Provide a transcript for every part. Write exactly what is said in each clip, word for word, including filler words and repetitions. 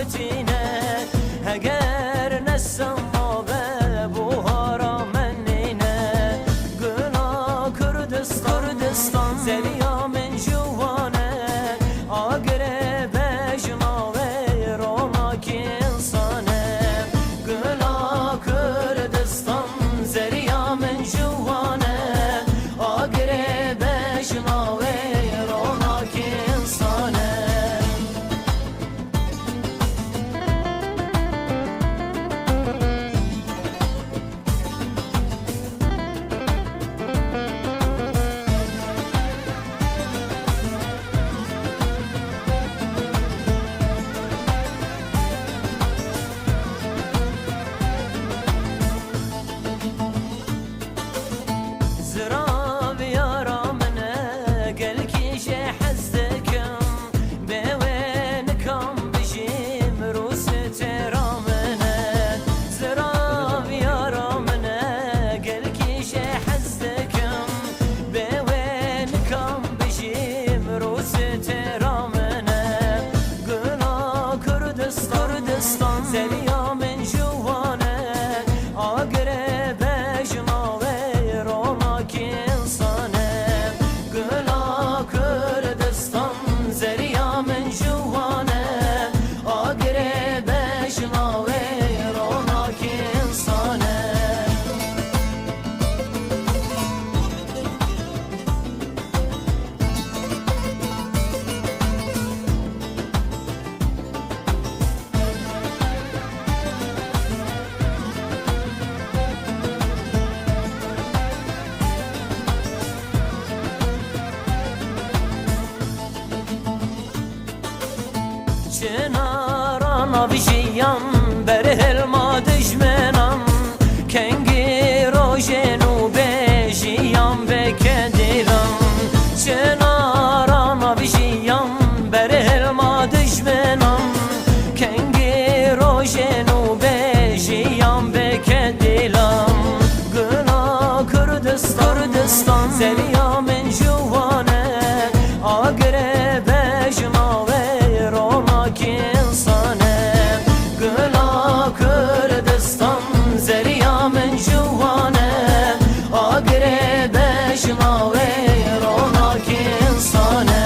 Tîne, heger ne sema be, buhara me nîne. Gula Kurdistan, Kurdistan, zeriya min ciwan e, agirê bejna wê, ronak însan e. Gula Kurdistan, zeriya min ciwan e, agirê bejna wê, ronak însan e. Ziraviyara min e, gelkî jê hez dikim. Bê wê nikam bijîm, rûsitêra min e. Ziraviyara min e, gelkî jê hez dikim. Bê wê nikam bijîm, rûsitêra min e. Gula Kurdistan, Kurdistan, zeriya min ciwan e. Agirê bejna wê, ronak însan e. Gula Kurdistan, zeriya min ciwan e. Agirê bejna wê, ronak însan e. Çinara nav jiyan, berhilma dijminan, kengî rojên û bêjiyan veke dîlan. Çinara nav jiyan, berhilma dijminan, kengî rojên û bêjiyan veke dîlan. Gula Kurdistan, Kurdistan, zeriya min ciwan e, agirê bejna wê, ronak însan e. Gula Kurdistan, zeriya min ciwan e, agirê bejna wê, ronak însan e.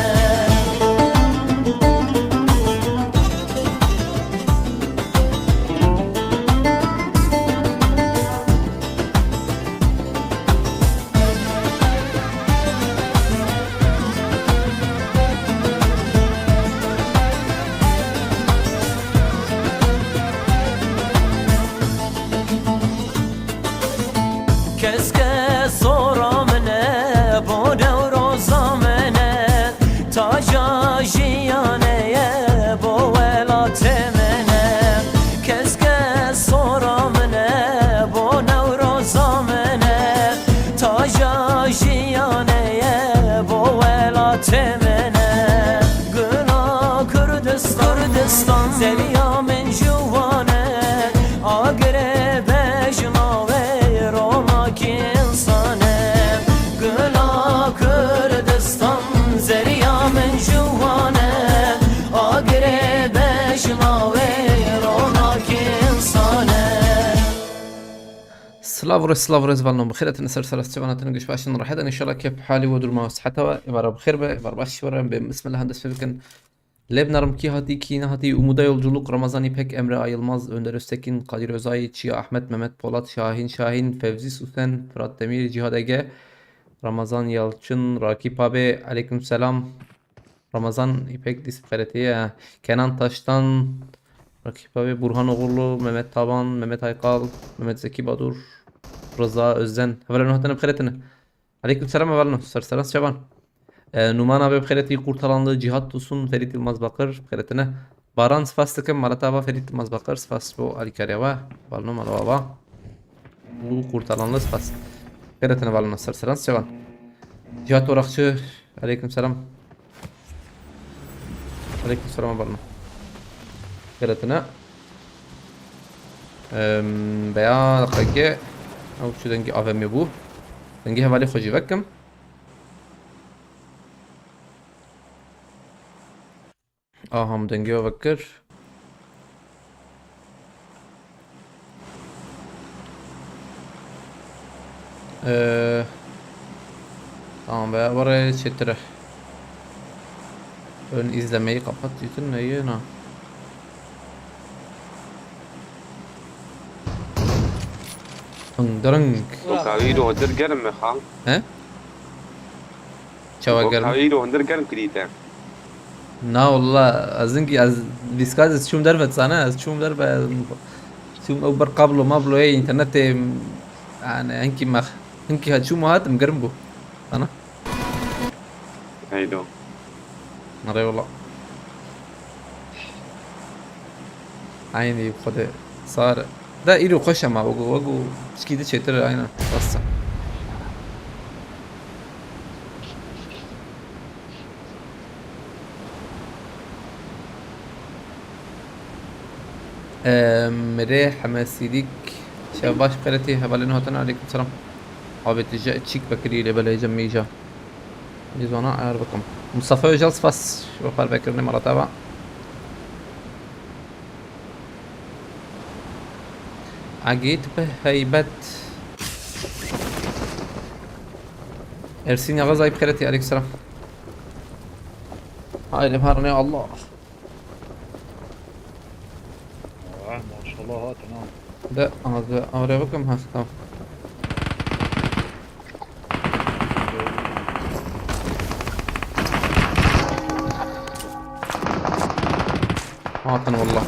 Keske sora min e, bo Newroza min e, taca jiyanê ye, bo welatê min e. Keske sora min e, bo Newroza min e, taca jiyanê ye, bo welatê min e. Gula Kurdistan, Kurdistan, zeriya min ciwan e, agirê bejna wê, ronak însan e. Gula Kurdistan, zeriya min ciwan e, agirê bejna wê, ronak însan e. Silav û rêz, silav û rêz, valno bi xêr hatin, ser serest çevan hatin, giş baş in, rahet in, inşallah kêf, halî we, durma we, siheta we, êvara bi xêr be, êvar baş ji we re, bê bismillah hende sife bikin. Lê bi nermkî hatî, kî nehatî, Umuda Yolculuk, Ramazan İpek, Emre A. Yılmaz, Önder Öztekin, Kadir Özay, Çiya Ahmet, Mehmet Polat, Şahin Şahin, Fevzi Susen, Fırat Demir, Cihad Ege, Ramazan Yalçın, Rakip abi, aleyküm selam. Ramazan İpek, dîs bi xêretê ye. Kenan Taştan, Rakip abi, Burhan Oğurlu, Mehmet Taban, Mehmet Aykal, Mehmet Zeki Badur, Rıza Özden. Hevalno hatine bi xêretine. Aleyküm selam, hevalno. Ser serans çavan. E, Numan abi bi xêretî, Kurtalanlı, Cihat Tosun, Ferit Yılmaz Bakır, bi xêretine. Baran, spas dikim, Malat Ava, Ferit Yılmaz Bakır, spas bo alîkariya we, hevalno, mala we ava. Û Kurtalanlı, spas. Xêretine, hevalno, ser serans çavan. Cihat Orakçı, aleyküm selam. Aleyküm selam, hevalno. Xêretine. Em, beya deqeke. Ew çi dengê A V M bû. Dengê hevalê xwe jî vekim. Aha, min dengê we vekir. Ee, tamam be, oraya çetire. Ön izlemeyi kapat, bütün ne yena? Hıngdırıng. Wek ew îro hundir germ e, xal. He? Çawa germ? Wek ew îro hundir germ kirî te. Na wallah, ez hingî, ez vîskaz ez çûm derve, dizane, ez çûm derve, çûm ew ber kablo mabloyê înternetê, yani hinkî mex-, hinkî ha çûm û hatim germ bû. Ana. Heydo. Erê wallah. Eynî xwedê sar. De îro xweş e ma, wego, wego çikî di çêtir e, aynen. Rast e. Em, Rê Hemesîdîk. Şev baş, bi xêretî, hevalên hatin, aleykum selam. Abi tije çîk vekirî lê belê cem mîja. Nîzana ayar bikim. Mustafa Öcal, spas ji bo parvekirinê, mala te ava. Agît bi heybet. Ersîn Yağız, ayıp xêretî, aleykum selam. Haydi parne Allah. Ah, maşallah hatin ha. De, aha, de, oraya bakın, ha, tamam. Hatin wallah.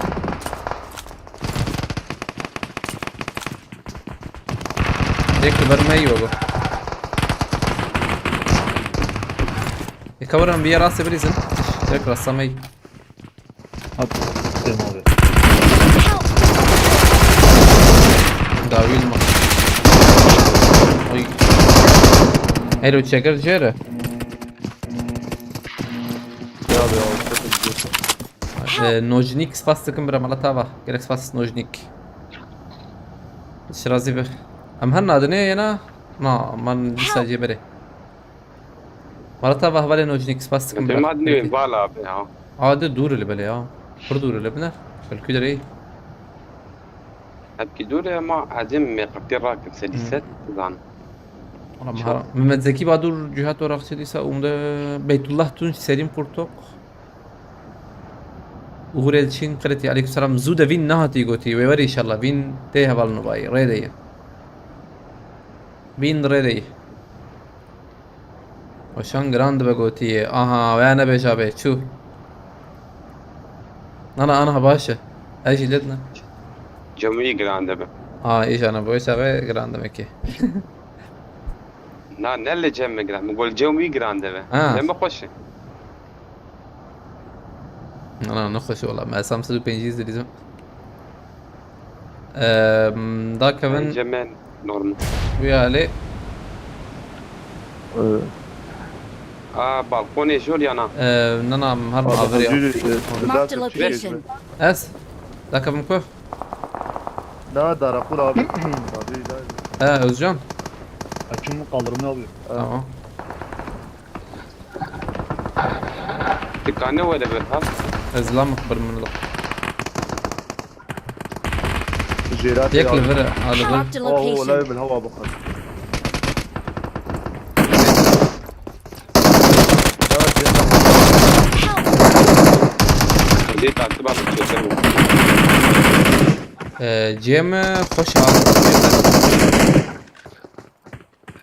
Tek ber me yok. E, cover, em bir yer rastı birizin. Tek rastlamayı. Hadi. Tamam abi. Dawî ma. Oy. Elo, çeker jere. Ya abi, ya, çok üzücü. Ee, Nojnik, spas dikim bira, mala te ava. Gerek spas Nojnik. Şirazi be. Em her nadine yena. Ma, man lisa cebere. Mala te ava, hevalê Nojnik, spas dikim bira. Madnê vala abi ya. Ade dûr li belê ya. Pir dûr li bine. Belkî derê. Hepkî dûr e ama ecem me qirtî rakir sedî Hmm. sed zan. Ola Çok. Mehmet Zeki Badur, Cihat Orakçı dîsa, umde Beytullah Tunç, Selim Kurtok. Uğur Elçin, Kreti, aleykümselam. Zû de vîn nehatî gotî. Wê werî inşallah. Vîn tê hevalin bayî. Rê de ye. Vîn rê de ye. Weşan giran dibe gotiye. Aha, wê nebêja bê. Çû. Nana, aniha baş e. Ez jî lê dine. Cemî giran dibe. Aa, îjana bo çaxê giran dibe ki. Na, ne li cem mi giran. Min got cem wî giran dibe. Ha. Cem mi xweş e. Na, na, ne xweş e wala. Me Samsung pêncî zilîzim. Ehm, da Kevin. Bence men normal. Wî alê. Ee, A, balkonê jor yana. Ehm, nana, her abi, avirê. Hacı, e, Marked a location. Ez? Da Kevin ku? Na, Darakul abi. Abi, da. He, Özcan. Açım kaldırımını alıyor. Tamam. Dikane were ber ha. Ez lamik bir min. Jêra te Yek ya. Li vir, a li vir. Marked a Oo, location. Olay bil hava bakar. Help! Dê tatlı bak, çeker bu. Ee, Cem, e, hoş abi.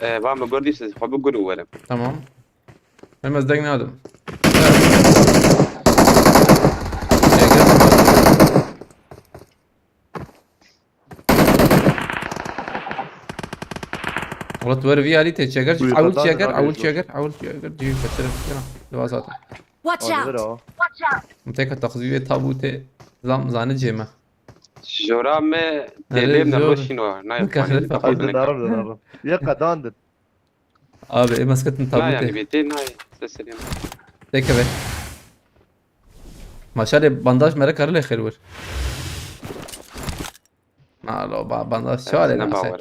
Ee, va me gordî siz, xwe bi gur û werim. Tamam. Em ez deng nadim. Wala tu wer vî alî tê çeker, Buyur, ewil Hasan, çeker, abi, ewil buyur. Çeker, ewil çeker, cî kaçırım, kira, dua zaten. Watch Abi, out! ver o. Min teka taxzî vê tabûtê zam, zane cême. Jora me Erê, têlê ne zor. Roşîno, nayê Min kahve xwanê, patladı. Hadi, narim, narim. Ye qedandin. Abi, ê mesketin Na tabûtê. Yani bê tê nayê, seserê. Teke be. Maşalê bandaj mere karı lê xêr wir. Alo, ba-, bandaj çare ne bawer.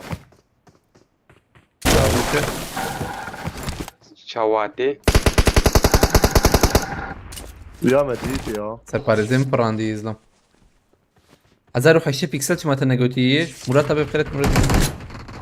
Çawate. Ya me dît ya. Separizim pirandî izlam. Hezar û heşt sed piksel çima te negotî yê? Murat abi, bi xêret Murat.